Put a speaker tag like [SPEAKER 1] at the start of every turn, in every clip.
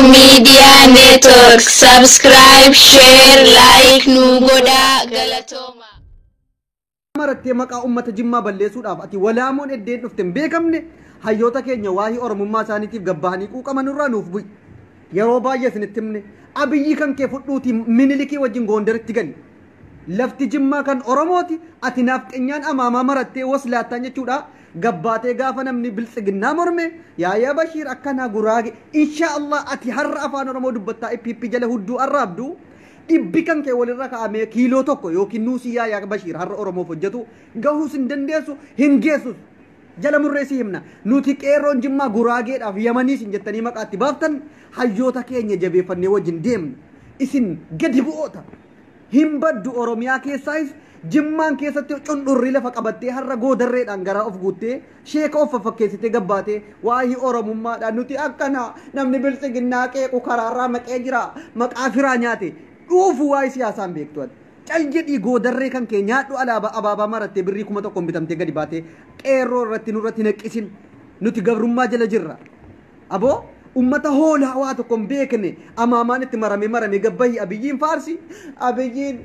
[SPEAKER 1] Media Network. Subscribe, share, like nu godhaa, galatooma.
[SPEAKER 2] Marattee maqaa uummata Jimmaa balleessuudhaaf ati walaamoon eddeen dhufte hin beekamne. Hayyoota keenya waa'ee Oromummaa isaaniitiif gabbahanii quuqaman irraa nuuf bu'i. Yeroo baay'ee isinitti himne, Abiyyi kan kee fudhuutii Minilikii wajjin Goondaritti gali. Lafti Jimmaa kan Oromooti. Ati naafxenyaan amaamaa marattee waslaattaan jechuudha. Gabbaatee gaafa namni biltsiginnaa morme Yaayaa Bashiir akkanaa Guraage. Insha Allah, ati har'a afaan Oromoo dubbattaa IPP jala hudduu arraabdu. Dhibbi kan kee walirra kaa'amee kiiloo 1 yookiin nuusii Yaayaa Bashiir har'a Oromoof hojjetu gahuus hin dandeessu, hin geessus. Jala murreessii himna. Nuti qeerroon Jimmaa Guraageedhaaf Yamaniis hin jettanii maqaatti baaftan hayyoota keenya jabeeffannee wajjin deemna. Isin gadi bu'oota. Hin baddu Oromiyaa keessaayis Jimmaan keessatti cundhurri lafa qabattee har'a goodarreedhaan garaa of guuttee sheeka of faffakkeessitee gabbaatee waa'ee Oromummaadhaan nuti akkana namni biltsiginnaa qeequ karaarraa maqee jira, maqaa firaa nyaate dhuufu waa'ee siyaasaan beektu ati. Cal jedhii goodarree kan kee nyaadhu. Alaabaa abaabaa marattee birrii 1000 bitamtee gadi baatee qeerroo irratti nurratti naqqisin. Nuti gabrummaa jala jirra. Aboo, ummata hoolaa waa tokko hin beekne amaamaan itti maramee maramee gabbahi Abiyyiin faarsi. Abiyyiin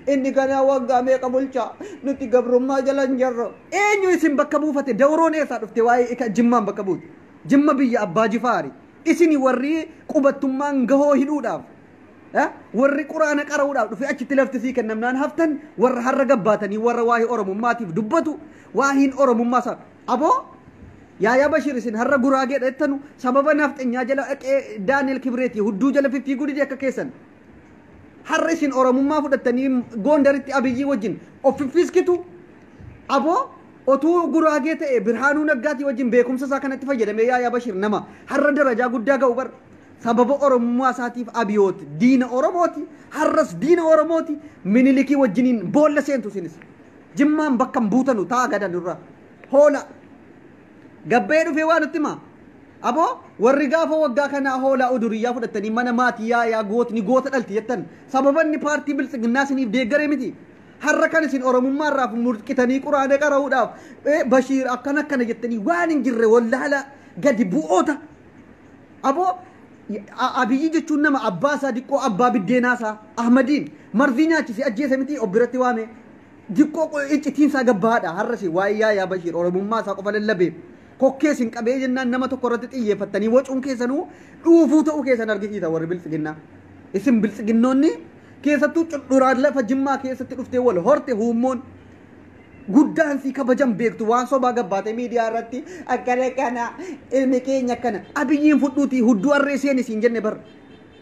[SPEAKER 2] inni ganaa waggaa meeqa bulcha, nuti gabrummaa jala hin jirru. Eenyu isin bakka buufate? Dawroon eessaa dhufte waa'ee Jimmaan bakka buute? Jimma biyya Abbaa Jifaari. Isin warri qubattummaan gahoo hidhuudhaaf, warri quraana qara'uudhaaf dhufee achitti lafti sii kennamnaan haftan, warra har'a gabbaatanii warra waa'ee Oromummaatiif dubbatu waa'een Oromummaa isaa. Aboo, Yaayaa Bashir, isin har'a Guraageedha jettanu sababa nafxenyaa jala dhaqee Daani'el Kibreetii hudduu jala fiffiiguu dide akka keessan. Har'a isin Oromummaa fudhattanii Goondaritti Abiyyii wajjin of fiffiiskitu. Aboo, otuu Guraagee ta'e Birhaanuu Naggaatii wajjin beekumsa isaa kanatti fayyadamee Yaayaa Bashir nama har'a darajaa guddaa ga'u bar. Sababa Oromummaa isaatiif Abiyoot diina Oromooti, har'as diina Oromooti. Minilikii wajjiniin boolla seentu isinis. Jimmaan bakka hin buutanu ta'a gadan irraa. Hoola. Gabbee dhufee waa nutti himaa. Aboo, warri gaafa waggaa kanaa hoolaa uduriyyaa fudhattanii mana maatii Yaayaa gootni goota dhalti jettan sababa inni paartii biltsiginnaa isiniif deeggaree miti. Har'a kan isin Oromummaa irraa murqitanii quraana qara'uudhaaf Bashiir akkana akkana jettanii waan hin jirre wallaala gadi bu'oota. Aboo, Abiyyi jechuun nama abbaa isaa diqqoo abbaa biddeenaa isaa Ahmadiin marzii nyaachisee ajjeese miti of biratti waame. Diqqoo iccitiin isaa gabbaadha. Har'a si waa'ee Yaayaa Bashiir Oromummaa isaa qofa lallabeef. Kokkee isin qabee jennaan nama tokko irratti xiyyeeffattanii wacuun keessanuu dhuufuu ta'uu keessan argisiisa warri biltsiginnaa. Isin biltsiginnoonni keessattuu cundhuraan lafa Jimmaa keessatti dhuftee wal horte huummoon guddaan si kabajan beektu waan sobaa gabbaatee miidiyaa irratti akkana kana ilmi keenya akkana Abiyyiin fudhuutii hudduu harree seen isiin jenne bar.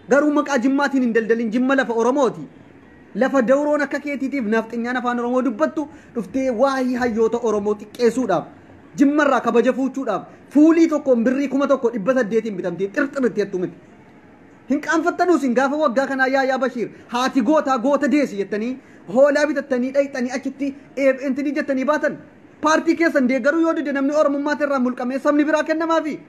[SPEAKER 2] Garuu maqaa Jimmaatiin hin daldalin. Jimma lafa Oromooti. Lafa dawroon akka keetiitiif nafxinyaan afaan Oromoo dubbattu dhuftee waa'ee hayyoota Oromoo xiqqeessuudhaaf, Jimmarraa kabaja fuuchuudhaaf fuulii tokkoon birrii 1800 bitamtee xirxiritti jettu miti. Hin qaanfattanuu isin gaafa waggaa kanaa Yaayaa Bashiir haati gootaa goota deessi jettanii hoolaa bitattanii dhayxanii achitti intinii jettanii baatan? Paartii keessan deeggaruu yoo dide namni Oromummaatti irraa mulqamee sabni biraa kennamaafi.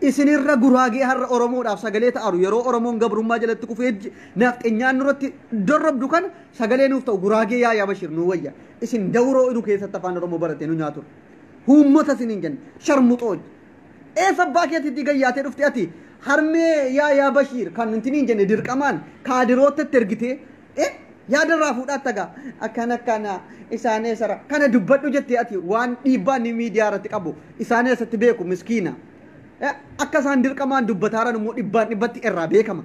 [SPEAKER 2] Isinirra Guraagee har'a Oromoodhaaf sagalee ta'aru yeroo Oromoon gabrummaa jalatti kufee nafxenyaan nurratti dorrobdu kana sagalee nuuf ta'u Guraagee Yaayaa Bashiir nu wayya. Isin dawroo idu keessatti afaan Oromoo baratee nu nyaatu. Uummata isin hin jenne sharmuxoo. Eessa abbaa keetiitti gayyaatee dhufte ati harmee Yaayaa Bashiir kan intinii hin jenne dirqamaan kaadirootatti ergitee yaada irraa fuudhaatti agaa akkana akkana isaan eessara kana dubbadhu jettee ati waan dhiibbaa inni miidiyaa irratti qabu isaan eessatti beeku miskiina. Akka isaan dirqamaan dubbataaran immoo dhibbaan dhibbatti irraa beekama.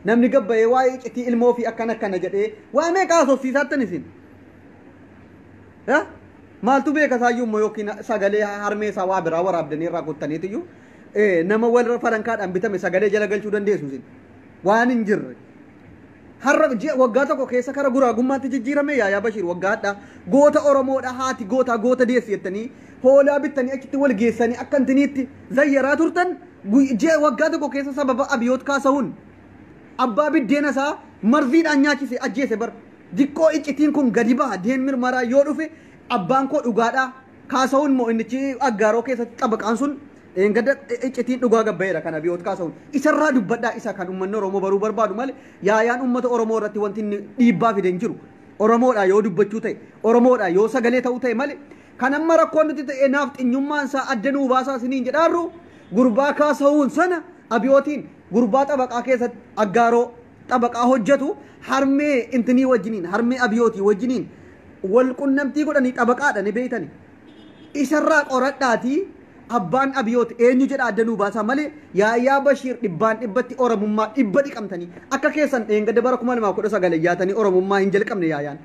[SPEAKER 2] Namni gabbayee waa'ee iccitii ilmoo fi akkana akkana jedhee waa meeqa haasofsiisaattan isin? Maaltu beeka isaayyuu immoo yookiin sagalee harmee isaa waa biraa waraabdanii irraa kuttaniitiyyuu nama warra farankaadhaan bitame sagalee jala galchuu dandeessu isin. Waan hin jirre. Har'a ji'a waggaa tokko keessa kara Guraagummaatti jijjiirame Yaayaa Bashiir waggaadha. Goota Oromoodha, haati gootaa goota deessi jettanii hoolaa bittanii achitti wal geessanii akka intiniitti zayyaraa turtan ji'a waggaa tokko keessa sababa Abiyoot Kaasa'uun abbaa biddeena isaa marziidhaan nyaachise ajjeese bar. Diqqoo iccitiin kun gadi baha deen mirmaraa yoo dhufe abbaan koo dhugaadha. Kaasa'uun immoo innichi Aggaaroo keessatti xabaqaan sun eengada iccitiin dhugaa gabbayeera kan Abiyoot Kaasa'uun. Isarraa dubbadhaa, isa kan uummanni Oromoo baruu barbaadu malee Yaayaan uummata Oromoo irratti wanti inni dhiibbaa fide hin jiru. Oromoodhaa yoo dubbachuu ta'e, Oromoodhaa yoo sagalee ta'uu ta'e malee kan amma rakkoon nuti ta'e naaf xinyummaan isaa adda nuu baasaa isiniin jedhaarru gurbaa Kaasa'uun sana Abiyootiin Gurbaa xabaqaa keessatti aggaaroo xabaqaa hojjetu harmee intinii wajjiniin harmee abiyootii wajjiniin wal qunnamtii godhanii xabaqaadha ni beeytani. Isarraa qoradhaatii abbaan abiyoot eenyu jedha adda nuu baasaa malee Yaayaa Bashiir dhibbaan dhibbatti Oromummaa dhibba dhiqamtanii akka keessan dheengadda bara 2019 yaatanii Oromummaa hin jalqabne yaayaan.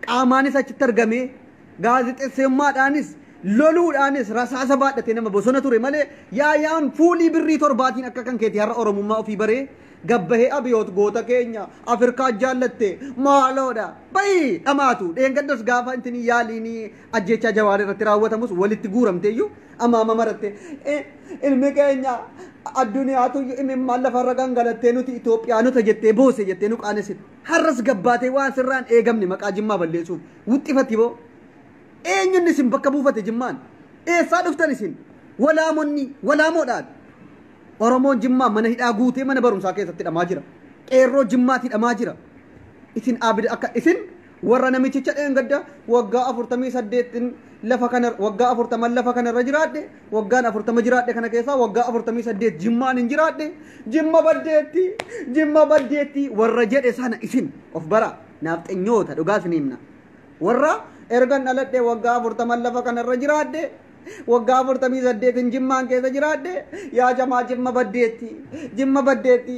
[SPEAKER 2] Qaamaanis achitti argamee gaazexeessummaadhaanis loluudhaanis rasaasa baadhatee nama bosona ture malee yaayaan fuulii birrii torbaatiin akka kan keetii har'a Oromummaa ofii baree gabbahee abiyoot goota keenya Afrikaa jaallatte maaloodha bayi dhamaatu dheengaddas gaafa intini yaaliin ajjechaa Jawaar irratti raawwatamus walitti guuramteeyyuu amaama maratte ilmi keenya addunyaatu imimmaan lafarra gangalattee nuti Itoophiyaanota jettee boose jettee nu qaanessite har'as gabbaatee waan sirraan eegamne maqaa Jimmaa balleessuuf wuxxifatti boo eenyunni isin bakka buufate Jimmaan eessaa dhuftan isin walaamonni walaamoodhaan Oromoon Jimmaa mana hidhaa guutee mana barumsaa keessatti hidhamaa jira. Qeerroo Jimmaatti hidhamaa jira. Isin abida akka isin warra namichicha dheengadda waggaa 48 lafa kana waggaa 40 lafa kanarra jiraadhe waggaan 40 jiraadhe kana keessaa waggaa 48 Jimmaan hin jiraadhe Jimma baddeetti Jimma baddeetti warra jedhe sana isin of bara naafxenyoota dhugaa isin himna. Warra ergan dhaladhe waggaa 40 lafa kanarra jiraadhe waggaa 48 Jimmaan keessa jiraadhe yaa jamaa Jimma baddeetti Jimma baddeetti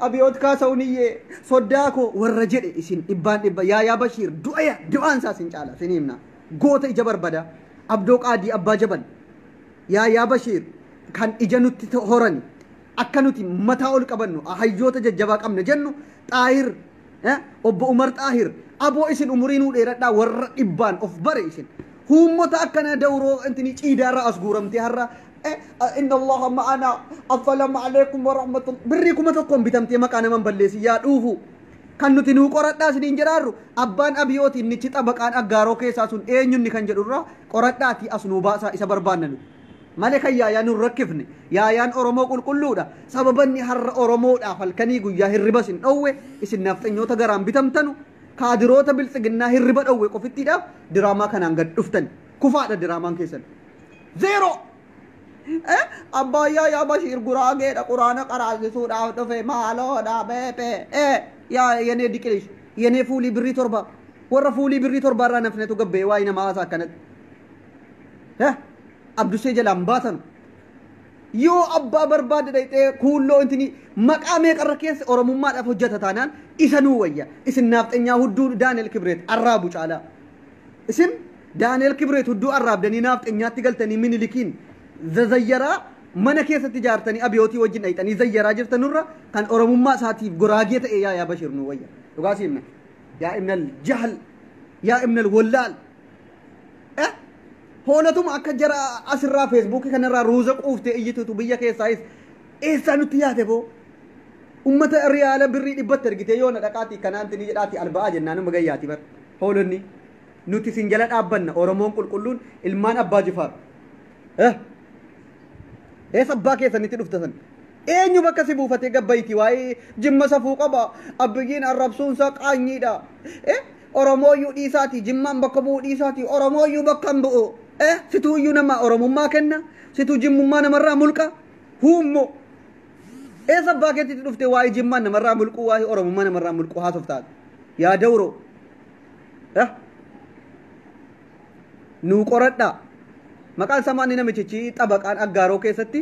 [SPEAKER 2] abiyoot kaasa'uniyyee soddaa koo warra jedhe isin dhibbaan dhibba Yaayaa Bashiir du'a du'aan isaa isin caala isin himna goota ija barbada Abdoo Qaadii Abbaa Jabal Yaayaa Bashiir kan ija nutti horani akka nuti mataa ol qabannu hayyoota jajjabaa qabna jennu Xaahir obbo Umar Xaahir aboo isin umurii nuu dheeradhaa warra dhibbaan of bare isin huummota akkana dawroo intini ciidaarraa as guuramtee har'a inna allaha ma'ana assalaamu alaikum wa rahmatullah birrii 1000 bitamtee maqaa naman balleessi yaa dhuufu kan nuti nuu qoradhaa isiniin jedhaarru abbaan abiyooti innichi xabaqaan aggaaroo keessaa sun eenyunni kan jedhurraa qoradhaatii as nuu baasaa isa barbaanna nuti malee kan yaayaan nun rakkifne yaayaan Oromoo qulqulluudha sababanni har'a Oromoodhaaf halkanii guyyaa hirribas hin dhowwe isin nafxanyoota garaan bitamtanu kaadiroota biltsiginnaa hirriba dhowwe qofittiidhaaf diraamaa kanaan gad dhuftan kufaadha diraamaan keessan zeeroo abbaan Yaayaa Bashiir guraageedha quraana qaraasisuudhaaf dhufe maaloodha beepee yaa yenee diqilish yenee fuulii birrii torba warra fuulii birrii torbaarraa nafnetu gabbee waa'ee namaa haasaa akkanatti Abdusee jalaan baatanu yoo abbaa barbaade dhaqxee kuulloo intini maqaa meeqarra keessa Oromummaadhaaf hojjeta taanaan isa nuu wayya isin naafxenyaa hudduu Daaneel Kibreet arraabu caalaa isin Daaneel Kibreet hudduu arraabdanii naafxenyaatti galtanii Minilikiin zazayyaraa mana keessatti ijaartanii abiyootii wajjin dhaqxanii zayyaraa jirtanurra kan Oromummaa isaatiif goraagee ta'e Yaayaa Bashiir nuu wayya dhugaa siimna yaa ibnal jahl yaa ibnal wallaal hoolatuma akka jara asirraa feesbuukii kanarraa ruuza quuftee iyyitutu biyya keessaayis eessaa nutti yaate boo ummata riyaala birrii dhibbatti ergitee yoo na dhaqaatii kanaan tinii jedhaatii alba'aa jennaan numa gayyaati bar hoolonni nuti isin jala dhaabbanna Oromoon qulqulluun ilmaan abbaa Jifaar eessa abbaa keessanitti dhufta san eenyu bakka si buufatee gabbayti waa'ee Jimma safuu qaba abbiyyiin arrabsuunsaa qaanyiidha Oromooyyuu dhiisaati Jimmaan bakka bu'uu dhiisaati Oromooyyuu bakka hin bu'u situu iyyuu nama Oromummaa kenna situu Jimmummaa namarraa mulqa huummoo eessa abbaa keetitti dhuftee waa'ee Jimmaan namarraa mulquu waa'ee Oromummaa namarraa mulquu haasoftaati yaa dawroo nuu qoradhaa maqaan samaanni namichichi xabaqaan aggaaroo keessatti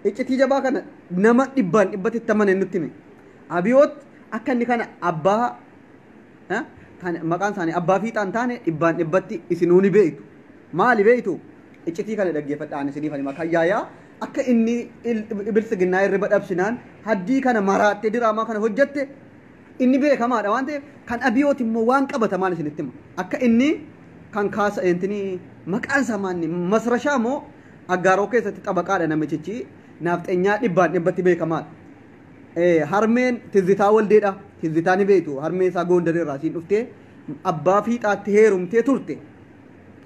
[SPEAKER 2] iccitii jabaa kana nama dhibbaan dhibbatti itti amane nutti hime abiyoot akka inni kana abbaa maqaan isaanii abbaa fiixaan taane dhibbaan dhibbatti isinuu ni beektu maali beektu iccitii kana dhaggeeffadhaan isiniif hima kan yaayaa akka inni biltsiginnaa hirriba dhabsinaan haddii kana maraattee diraamaa kana hojjette inni beekamaadha waan ta'eef kan abiyoot immoo waan qabatamaan isinitti hima akka inni kan kaasa intini maqaan isaa maanni masrashaa moo aggaaroo keessatti xabaqaadha namichichi naafxenyaa dhibbaan dhibbatti beekamaadha. Harmeen Tizzitaa Waldeedha. Tizzitaa ni beektu harmeen isaa Gondar irraa siin dhuftee abbaa fiixaatti heerumtee turte.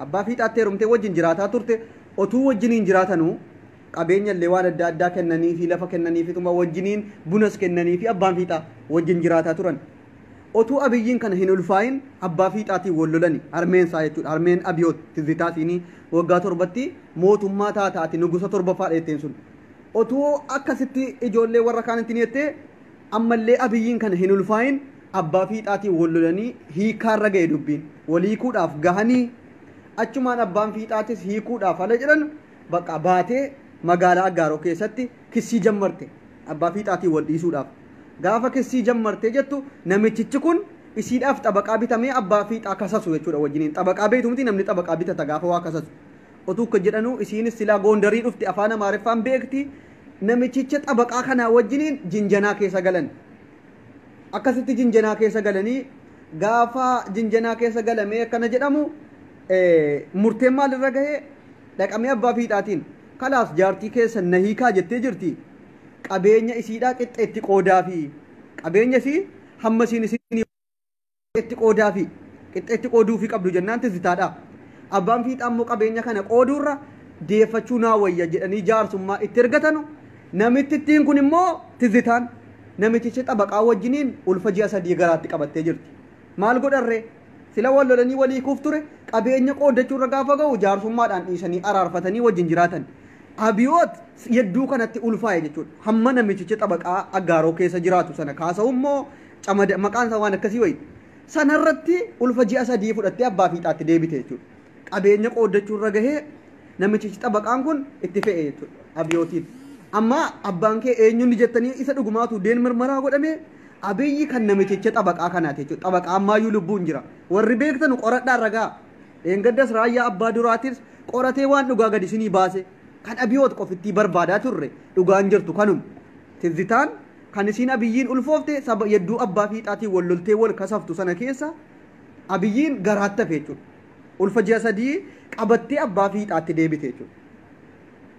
[SPEAKER 2] Abbaa fiixaatti heerumtee wajjin jiraataa turte otuu wajjiniin jiraatanuu qabeenya illee waan adda addaa kennanii fi lafa kennanii fi tuma wajjiniin bunas kennanii fi abbaan fiixaa wajjin jiraataa turan. Otuu abiyyiin kana hin ulfaayin abbaa fiixaatiin wal lolani harmeen isaa jechuudha harmeen abiyoot Tizzitaa siinii waggaa torbatti mootummaa taataati nugusa torbaffaadha jetteen sun. Otuu akkasitti ijoollee warra kaanitti ni jettee ammallee Abiyyiin kana hin ulfaayin abbaa fiixaatiin wal lolanii hiikaarra ga'e dubbiin. Wal hiikuudhaaf gahanii achumaan abbaan fiixaatis hiikuudhaaf ala jedhan bakka baatee magaalaa Aggaaroo keessatti kissii jammarte abbaa fiixaatiin wal dhiisuudhaaf. Gaafa kissii jammartee jettu namichichi kun isiidhaaf xabaqaa bitamee abbaa fiixaa kasasu jechuudha wajjiniin. Xabaqaa beektu miti namni xabaqaa bitata gaafa waa kasasu. Otuu akka jedhanu isiinis silaa Goondarii dhufte afaan Amaariffaan beekti namichicha xabaqaa kanaa wajjiniin jinjanaa keessa galan. Akkasitti jinjanaa keessa galanii gaafa jinjanaa keessa galamee akkana jedhamu murteen maalirra gahee dhaqamee abbaa fiixaatiin kalaas jaartii keessa na hiikaa jettee jirti. Qabeenya isiidhaa qixxeetti qoodaafi qabeenya isii hamma isiin isin itti qoodaafi qixxeetti qooduufi qabdu jennaan tizitaadha. Abbaan fiixaa immoo qabeenya kana qooduurra deeffachuu naa wayya jedhanii jaarsummaa itti ergatanu namittittiin kun immoo tizitaan namichicha xabaqaa wajjiniin ulfa ji'a 3 garaatti qabattee jirti. Maal godharree sila wal lolanii walii kuuf ture qabeenya qoodachuurra gaafa ga'u jaarsummaadhaan dhiisanii araarfatanii wajjin jiraatan. Abiyoot yedduu kanatti ulfaa'e jechuudha. Hamma namichicha xabaqaa Aggaaroo keessa jiraatu sana kaasa'u immoo camada maqaan isaa waan akkasii wayi. Sanarratti ulfa ji'a 3 fudhattee abbaa fiixaatti deebite jechuudha. Qabeenya qoodachuurra gahee namichichi xabaqaan kun itti fe'e jechuudha Abiyootiin. Amma abbaan kee eenyuun jettanii isa dhugumaatu deen mirmaraa godhame Abiyyi kan namichicha xabaqaa kanaati jechuudha. Xabaqaa ammaayyuu lubbuun jira. Warri beektanu qoradhaan ragaa. Eengaddas raayyaa abbaa duraatis qoratee waan dhugaa gadi isinii baase. Kan Abiyoot qofittii barbaadaa turre dhugaan jirtu kanuma. Tizitaan kan isiin Abiyyiin ulfoofte saba yedduu abbaa fiixaatiin wal loltee wal kasaftu sana keessa Abiyyiin garaatti hafe jechuudha. Ulfa ji'a 3 qabattee abbaa fiixaatti deebite jechuudha.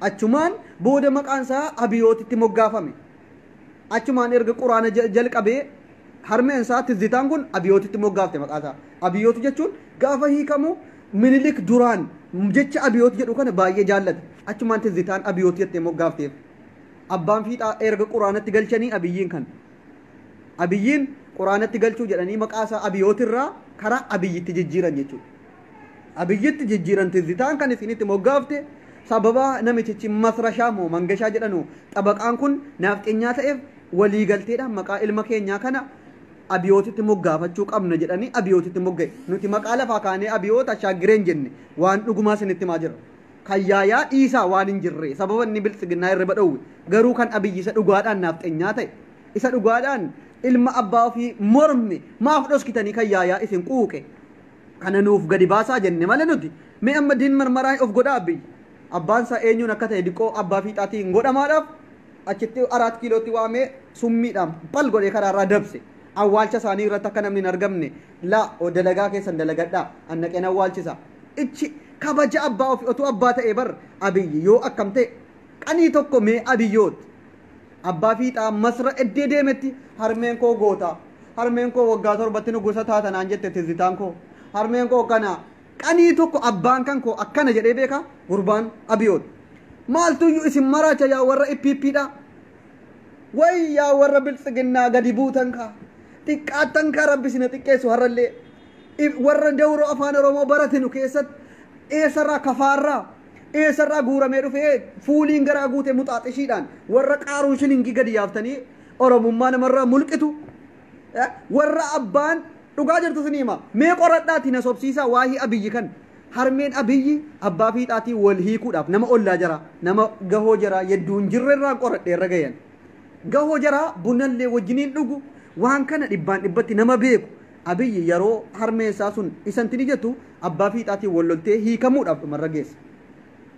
[SPEAKER 2] Achumaan booda maqaan isaa Abiyootitti moggaafame. Achumaan erga quraana jalqabee harmeen isaa tizitaan kun Abiyootitti moggaafte maqaa isaa. Abiyoot jechuun gaafa hiikamu Minilik duraan jecha Abiyoot jedhu kana baay'ee jaallate. Achumaan tizitaan Abiyoot jettee moggaafteef. Abbaan fiixaa erga quraanatti galchanii Abiyyiin kan. Abiyyiin quraanatti galchuu jedhanii maqaa isaa Abiyootirraa karaa Abiyyitti jijjiiran jechuudha. Abiyyitti jijjiiran tizitaan kan isinitti moggaafte sababa namichichi Masrashaa moo Mangashaa jedhanu xabaqaan kun naafxeenyaa ta'eef waliigalteedhaan maqaa ilma keenyaa kana Abiyootitti moggaafachuu qabna jedhanii Abiyootitti mogga'e. Nuti maqaa lafaa kaanee Abiyoot ashaagireen jenne waan dhugumaa isinitti himaa jirra. Kan yaayaa dhiisaa waan hin jirre sababa inni biltsiginnaa hirriba dhowwe garuu kan Abiyyi isa dhugaadhaan naafxeenyaa ta'e isa dhugaadhaan ilma abbaa ofii morme maaf dhoskitanii kan yaayaa isin quuqe kana nuuf gadi baasaa jenne malee nuti mee amma diin marmaraa of godhaa Abiyyi. Abbaan isaa eenyuun akka ta'e diqoo abbaa fiixaatiin godhamaadhaaf achitti 4 kiilootti waamee summiidhaan bal godhee karaarraa dabse. Awwaalcha isaanii irratti akka namni hin argamne laa dalagaa keessan dalagadhaa annaqeen awwaalchisa. Ichi kabaja abbaa ofii otuu abbaa ta'e bar Abiyyi yoo akkam ta'e qanii tokko mee Abiyyoot abbaa fiixaa masra eddee deemetti harmeen koo goota harmeen koo waggaa 7tti nu gosa taatanaan jette tizitaan koo harmeen koo kana qanii tokko abbaan kan koo akkana jedhee beeka gurbaan Abiyoot. Maaltuyyuu isin maraacha yaa warra IPPdha. Way yaa warra biltsiginnaa gadi buutan kaa. Xiqqaattan kaa rabbi isin xiqqeessu har'allee. Warra dawroo afaan Oromoo baratinu keessatti eessarraa kafaarraa eessarraa guuramee dhufee fuuliin garaa guutee muxaaxishiidhaan warra qaaruun shilingii gadi yaaftanii Oromummaa namarraa mulqitu. Warra abbaan dhugaa jirtu isin hima. Mee qoradhaatii na sobsiisaa waahii Abiyyi kan. Harmeen Abiyyi abbaa fiixaatii wal hiikuudhaaf nama ollaa jira nama gahoo jira yedduun jirrerraa qoradheerra gayan. Gahoo jira bunallee wajjiniin dhugu waan kana dhibbaan dhibbatti nama beeku. Abiyyi yeroo harmeen isaa sun isanti ni jettu abbaa fiixaatii wal loltee hiikamuudhaaf dhumarra geesse.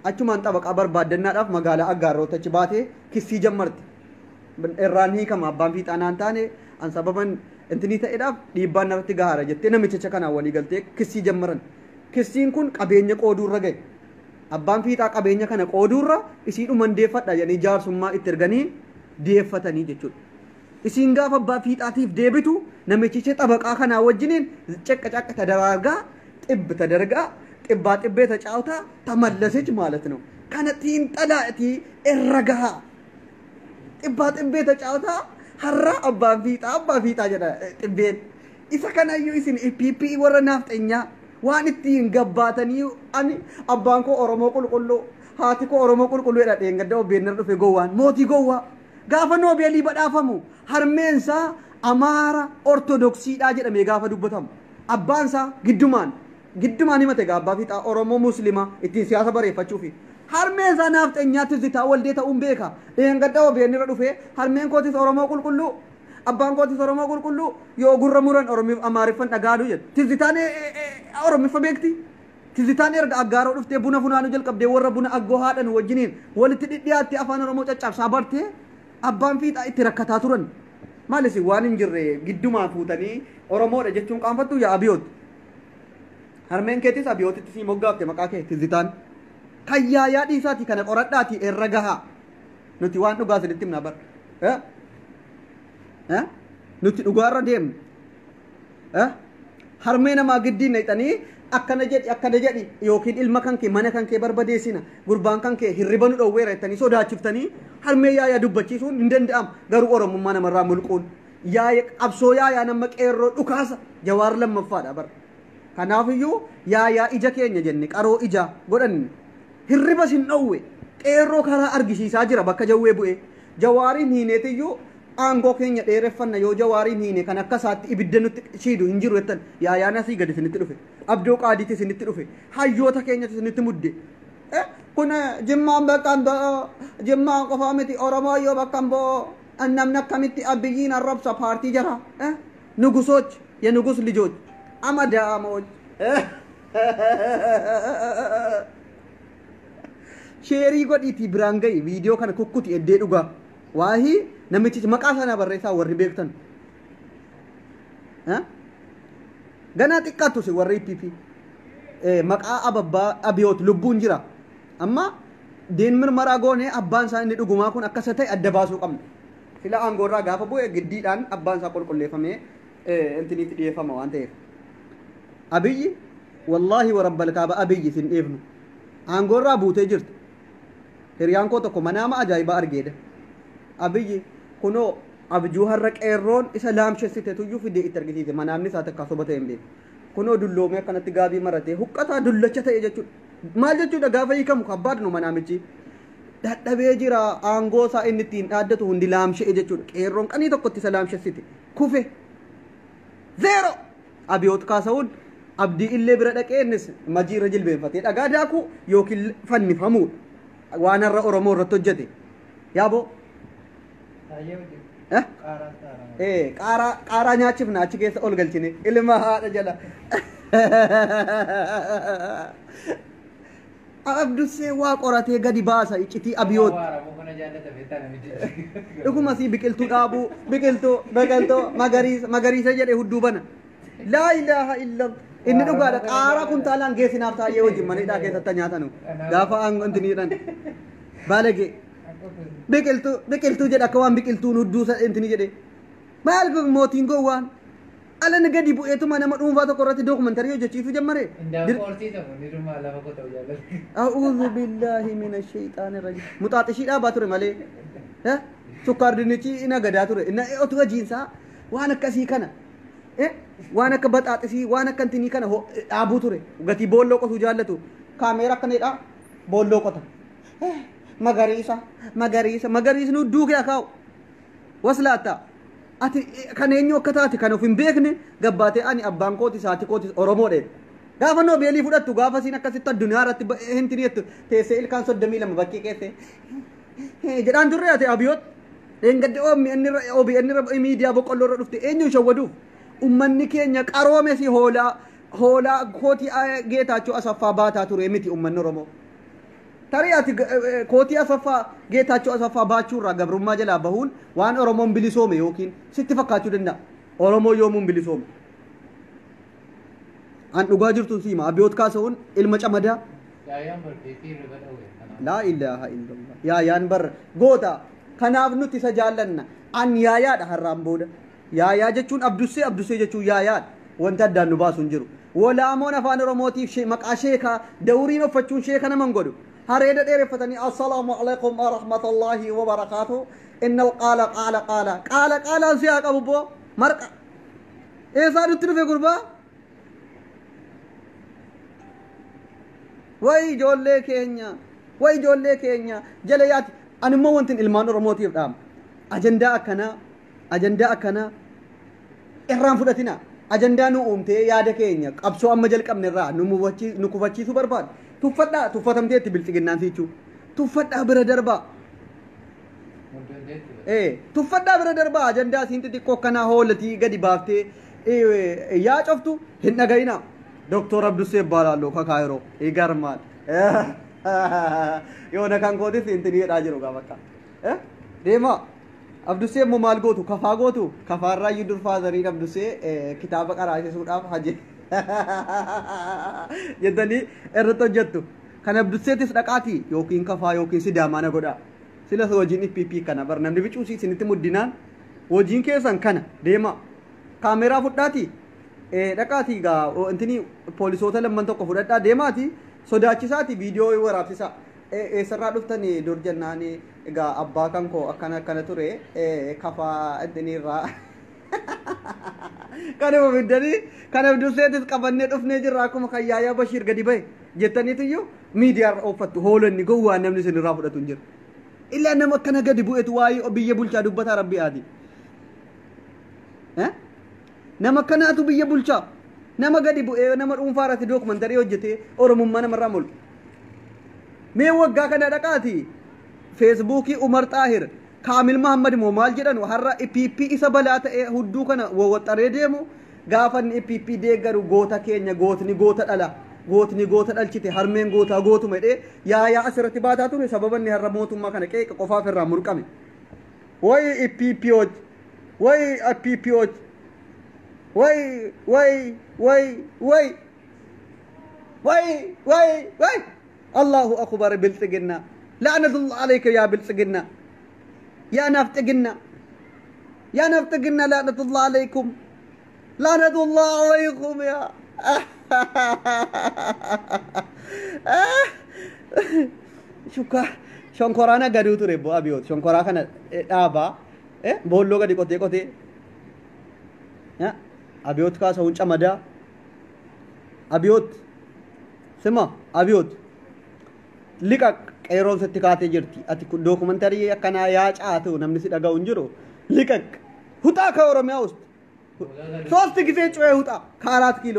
[SPEAKER 2] Achumaan xabaqaa barbaaddannaadhaaf magaalaa Aggaarrootti achi baatee kissii jammarte. Irraan hiikama abbaan fiixaa naan taane an sababan intinii ta'eedhaaf dhiibbaan narratti gahaara jettee namichicha kanaan walii galtee kissii jammaran. Kissiin kun qabeenya qooduurra gahe. Abbaan fiixaa qabeenya kana qooduurra isii dhuman deeffadha jedhanii jaarsummaa itti erganii deeffatanii jechuudha. Isiin gaafa abbaa fiixaatiif deebitu namichicha xabaqaa kanaa wajjiniin caqqa caqqa tadaraargaa xibbi tadargaa xibbaa xibbee tacaawtaa tamallasich ማለት ነው. Kana xiinxalaatii irra gahaa. Xibbaa xibbee tacaawtaa har'a abbaan fiixaa abbaa fiixaa jedha xibbeen. Isa kanayyuu isin IPP warra naafxeenyaa waan ittiin gabbaatanii ani abbaan koo Oromoo qulqulluu Haati koo Oromoo qulqulluudha dheengadda OBN irra dhufe gowwaan mootii gowwaa. Gaafa Noobeelii badhaafamu harmeensaa Amaara Ortodoksiidhaa jedhamee gaafa dubbatamu. Abbaan isaa giddumaan himate gaabbaa fiixaa Oromoo Muslimaa ittiin siyaasa bareeffachuufi. Harmeen isaa naafxeenyaa Tizzitaa Waldee ta'uun beeka. Dheengadda OBN irra dhufee harmeen kootis Oromoo qulqulluu abbaan kootis Oromoo qulqulluu yoo gurra muran Oromiif Amaariffan dhagaadhu jedhe. Tizzitaan Oromiffa beekti. Tizzitaan erga aggaaroo dhuftee buna funaanuu jalqabdee warra buna aggoo haadhan wajjiniin walitti dhidhiyaattee afaan Oromoo caccabsaa bartee abbaan fiixaa itti rakkataa turan. Maalis waan hin jirre giddumaan fuutanii Oromoodha jechuun qaanfattu yaa Abiyoot. Harmeen keetis Abiyootitti sii moggaafte maqaa kee Tizzitaan. Kan yaayaa dhiisaati kana qoradhaati irra gahaa. Nuti waan dhugaa isinitti himna bara. Nuti dhugaarra deemna. Harmee namaa giddiin naqxanii akkana jedhi akkana jedhi yookiin ilma kan kee mana kan kee barbadeessina gurbaan kan kee hirriba nu dhowweera jettanii sodaachiftanii harmee yaayaa dubbachiisuun hin danda'amu. Garuu Oromummaa namarraa mulquun yaaya qabsoo yaayaa nama qeerroo dhukaasa Jawaar lammaffaadha bara. Kanaafiyyuu yaayaa ija keenya jenne qaroo ija godhanne hirribas hin dhowwe qeerroo karaa argisiisaa jira bakka jawwee bu'ee. Jawaariin hiineetiyyuu aangoo keenya dheereffanna yoo Jawaariin hiine kan akka isaatti ibidda nutti shiidu hin jiru jettan yaayaan asii gadi isinitti dhufe. Abdoo Qaadiitti isinitti dhufe. Hayyoota keenyatti isinitti mudde. Kun Jimmaan bakka hin bo'oo Jimmaan qofaa miti Oromoo yoo bakka hin bo'oo namni akkamitti Abiyyiin arrabsa paartii jara. Nugusoch የንጉስ ልጆች አመዳሞች sheerii godhiitii biraan ga'i viidiyoo kana kukkuti eddee dhugaa waahii namichi maqaa sana barreessaa warri beektan. Ganaa xiqqaattus warri IPP maqaa ababbaa Abiyoot lubbuun jira. Amma deen mirmaraa goone abbaan isaa inni dhugumaa kun akkasa ta'e adda baasuu qabna. Sila aangoorraa gaafa bu'e giddiidhaan abbaan isaa qulqulleeffamee intiniitti dhiyeeffama waan ta'eef. Abiyyi wallaahi warabbal kaaba Abiyyi sin dhiifnu. Aangoorraa buutee jirti. Hiriyaan koo tokko manaama ajaa'ibaa argeedha. Abiyyi kunoo abjuu har'a qeerroon isa laamshessite tuyyuu fidee itti argisiise manaamni isaa takka soba ta'e hin beeku. Kunoo dulloomee akkanatti gaabii maratee huqqataa dullacha ta'e jechuudha. Maal jechuudha gaafa hiikamu kabbaadnu manaamichi. Dadhabee jira aangoo isaa inni ittiin dhaaddatu hundi laamshe'e jechuudha. Qeerroon qanii tokkotti isa laamshessite. Kufe. Zeero. Abiyoot kaasa'uun abdii illee bira dhaqee innis majiirra jilbeenfatee dhagaa daakuu yookiin fannifamuudha. Waan har'a Oromoo irratti hojjete. Yaaboo. Qaaraa nyaachifna achi keessa ol galchine ilma haadha jala. Abdussee waa qoratee gadi baasa iccitii Abiyoot. Dhuguma sii biqiltuu dhaabuu biqiltuu biqiltuu magariisa magariisa jedhe hudduu bana. Laa ilaaha illallah. Inni dhugaadha qaaraa kuntaalaan geessinaaf taa'ee wajjin mana hidhaa keessatti nyaatanu. Gaafa intiniidhaan baalagee biqiltuu biqiltuu jedhe akka waan biqiltuun hudduu intini jedhe. Maal kun mootiin gowwaan ala gadi bu'eetuma nama dhuunfaa tokko irratti dookumantarii hojjechiisuu jammare. A'uudhu billaahi mina shayxaani rajiim. Muxaaxishii dhaabaa ture malee. Sukkaar dinnichi ina gadaa ture. Otuu hojiinsaa waan akkasii kana. Waan akka baxaaxisii waan akka intinii kana dhaabuu ture. Gatii boolloo qotuu jaallatu. Kaameera akkanidha. Boolloo qota. Magariisa magariisa magariisni hudduu kee akaa'u. Waslaattaa. Ati kan eenyu akka taate kan of hin beekne gabbaatee ani abbaan kootis haati kootis Oromoodha. Gaafa noobeelii fudhattu gaafa siin akkasitti addunyaa irratti hintinii jettu teessee ilkaan 32 bakkee keessee jedhaan turre ati Abiyoot. Dheengadde OBN irra miidiyaa boqqolloo irra dhufte eenyuun shawwaduuf ummanni keenya qaroome si hoolaa hoolaa kootii Geetaachoo Asaffaa baataa ture miti ummanni Oromoo. Tarii ati kootii Asaffaa Geetaachoo Asaffaa baachuurraa gabrummaa jalaa bahuun waan Oromoon bilisoome yookiin sitti fakkaachuu danda'a. Oromoo yoomuun bilisoome. An dhugaa jirtuun siima Abiyoot kaasa'uun ilma camadaa. Laa ilaaha illallah. Yaayaan bar goota kanaaf nuti isa jaallanna. An yaayaadha har'aan booda. Yaayaa jechuun abdussee abdussee jechuun yaayaadha. Wanti addaan nu baasu hin jiru. Walaamoon afaan Oromootiif maqaa sheekaa dawriin uffachuun sheeka naman godhu. Hareeda dheereffatanii assalaamu alaikum warahmatullaahi wabarakaatuh. Innal qaala qaala qaala qaala qaalaan si haa qabu boo marqa. Eessaa nutti dhufe gurbaa? Wayi ijoollee keenya. Way ijoollee keenya jala yaati. Ani immoo wantin ilmaan Oromootiif dhaama. Ajandaa akkanaa, ajandaa akkanaa irraan fudhatina. Ajandaa nu uumtee yaada keenya qabsoo amma jalqabne irraa nu kufachiisuu barbaadu. Tuffadhaa, tuffatamteetti bilxiginnaan sichuu. Tuffadhaa bira darbaa. Tuffadhaa bira darbaa. Ajandaa siin xixiqqoo akkanaa hoolatii gadi baaftee yaa coftu hin dhaga'ina. Doktor Abdussee Baalaaloo Kakaayiroo Igarmaal. Yoona kan kootis intini jedhaa jiru gaa bakka. Deemaa. Abdussee immoo maal gootu? Kafaa gootu? Kafaarraa iyyuu dur faazariin Abdussee kitaaba qaraasisuudhaaf haje jettanii irratti hojjettu. Kan Abdusseetis dhaqaatii yookiin kafaa yookiin sidaamaa na godhaa. Silas hojiin IPP kana bar namni bicuusii isinitti muddinaan hojiin keessan kana deemaa. Kaameeraa fudhaatii dhaqaatii gaa intini poolisoota lamman tokko fudhadhaa deemaatii sodaachisaati viidiyoo waraabsisaa. Eessarraa dhuftanii dur jennaan egaa abbaa kan koo akkana akkana ture kafaa intini irraa. Kanuma fiddanii kan Abdusseetis qabannee dhufnee jirra akkuma kan Yaayaa Bashiir gadi bahe jettaniitiyyuu miidiyaarra ooffattu. Hoolonni gowwaan namni isinirraa fudhatu hin jiru. Illaa nama akkana gadi bu'etu waa'ee biyya bulchaa dubbataa rabbi aati. Nama akkanaatu biyya bulchaa. Nama gadi bu'ee nama dhuunfaa irratti dookumantarii hojjetee Oromummaa namarraa mul'u. Mee waggaa kana dhaqaati feesbuukii Umar Xaahir Kaamil Mahammad immoo maal jedhan har'a IPP isa balaa ta'ee hudduu kana wawwaxxaree deemu gaafa inni IPP deeggaru goota keenya gootni goota dhala gootni goota dhalchite harmeen gootaa gootuma jedhee yaayaa asirratti baataa ture sababa inni har'a mootummaa kana qeeqa qofaaf irraa murqame. Way IPP hoj, way IPP hoj, way way way way way way way Allahu akbar bilxiginna la'natullah alayka yaa bilxiginna yaa nafxiginna yaa nafxiginna la'natullah alaykum la'natullah alaykum yaa shukka shonkoraa nagaduu ture bo abiyoot shonkoraa kana dhaabaa boolloo gadi qotee qotee abiyoot kaasa'uun camadaa abiyoot sima abiyoot liqa qeeroon sitti kaatee jirti ati dookumantarii akkanaa yaa caatu namni si dhaga'u hin jiru liqaq huxaa ka Oromiyaa ውስጥ ሶስት ጊዜ ጮኸ ውጣ ከአራት ኪሎ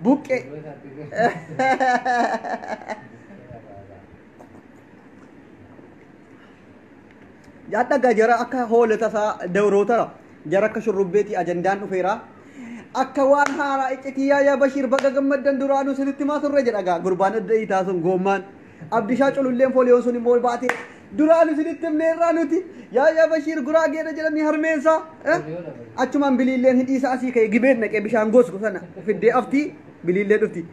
[SPEAKER 2] ቡቄ jaadhagaa jara akka hoolota isaa dawrootara jara akka shurrubbeetii ajandaan dhufeera akka waan haaraa iccitii Yaayaa Bashiir baga gammaddan duraanuu sinitti maa turre jedha gaa gurbaan adda itaa sun goommaan Abdishaa cululleen fooliyoon sun immoo baatee duraanuu sinitti himneerraa nuti Yaayaa Bashiir guraageedha jedhanii harmeensaa achumaan biliilleen hidhiisa asii ka'e gibeen naqee bishaan gosku sana fiddee aftii biliillee dhufti.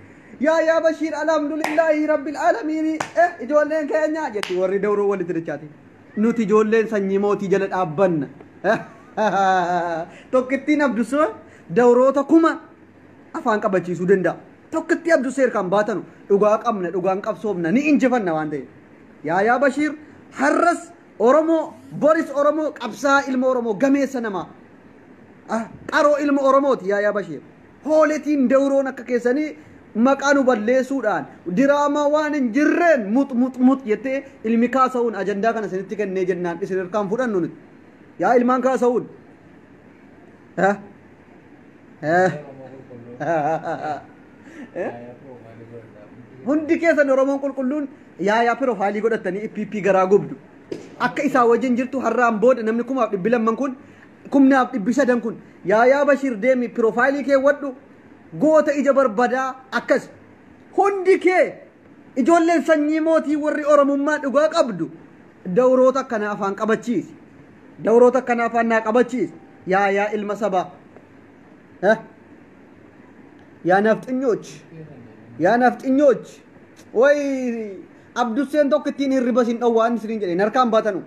[SPEAKER 2] Yaayaa Bashiir alhamdulillaahi rabbil aalamiin ijoolleen keenya jetti warri dawroo walitti dachaati. Nuti ijoolleen sanyii mootii jala dhaabbanna. Tokkittiin Abdusoo dawroota kuma afaan qabachiisuu danda'a. Tokkittii Abdusee kan baatanu dhugaa qabna dhugaan qabsoofna ni injifanna waan ta'eef. Yaayaa Bashiir har'as Oromoo boris Oromoo qabsaa ilma Oromoo gameessa namaa. Qaroo ilma Oromooti Yaayaa Bashiir. Hooletiin dawroon akka keessanii maqaa nu balleessuudhaan diraamaa waan hin jirreen mux mux mux jettee ilmi kaasa'uun ajandaa kana isinitti kennee jennaan isin hirkaan fudhannu nuti. Yaa ilmaan kaasa'uun. Hundi keessan Oromoon qulqulluun yaayaa piroofaayilii godhatanii IPP garaa gubdu. Akka isaa wajjin jirtu har'aan booda namni 2,200 kun 1,300 kun Yaayaa Bashiir deemi piroofaayilii kee wadhu goota ija barbadaa akkas hundi kee ijoolleen sanyii mootii warri Oromummaa dhugaa qabdu dawroota akkana afaan qabachiisi. Dawroota akkana afaan naa qabachiisi. Yaayaa ilma sabaa. yaa nafxinyoch yaa nafxinyoch way Abdusseen tokko ittiin hirriba sin dhowwaan isiniin jedhe harkaan baatanu.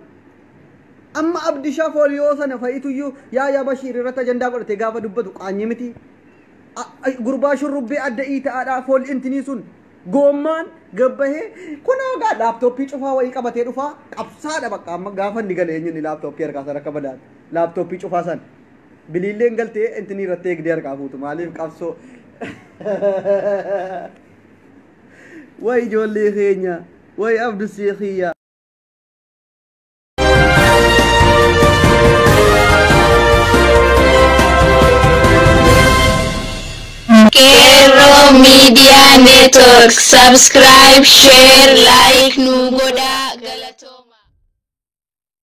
[SPEAKER 2] Amma Abdishaa fooliyoo sana fa'ituyyuu Yaayaa Bashiir irratti ajandaa godhate gaafa dubbatu qaanyii miti. Gurbaa shurrubbee adda ta'aadhaa foolli intinii sun goommaan gabbahee kunoo gaa laaptooppii cufaa wayii qabatee dhufaa qabsaadha bakka amma gaafa inni galee eenyuun laaptooppii harkaa sana akka badaatu laaptooppii cufaa sana biliilleen galtee intinii irratti eegdee harkaa fuutu maaliif qabsoo Way ijoollee keenya, way Abdusee kiyya.
[SPEAKER 1] Qeerroo Miidiyaa Network, subscribe, share, like nu godhaa, galatooma.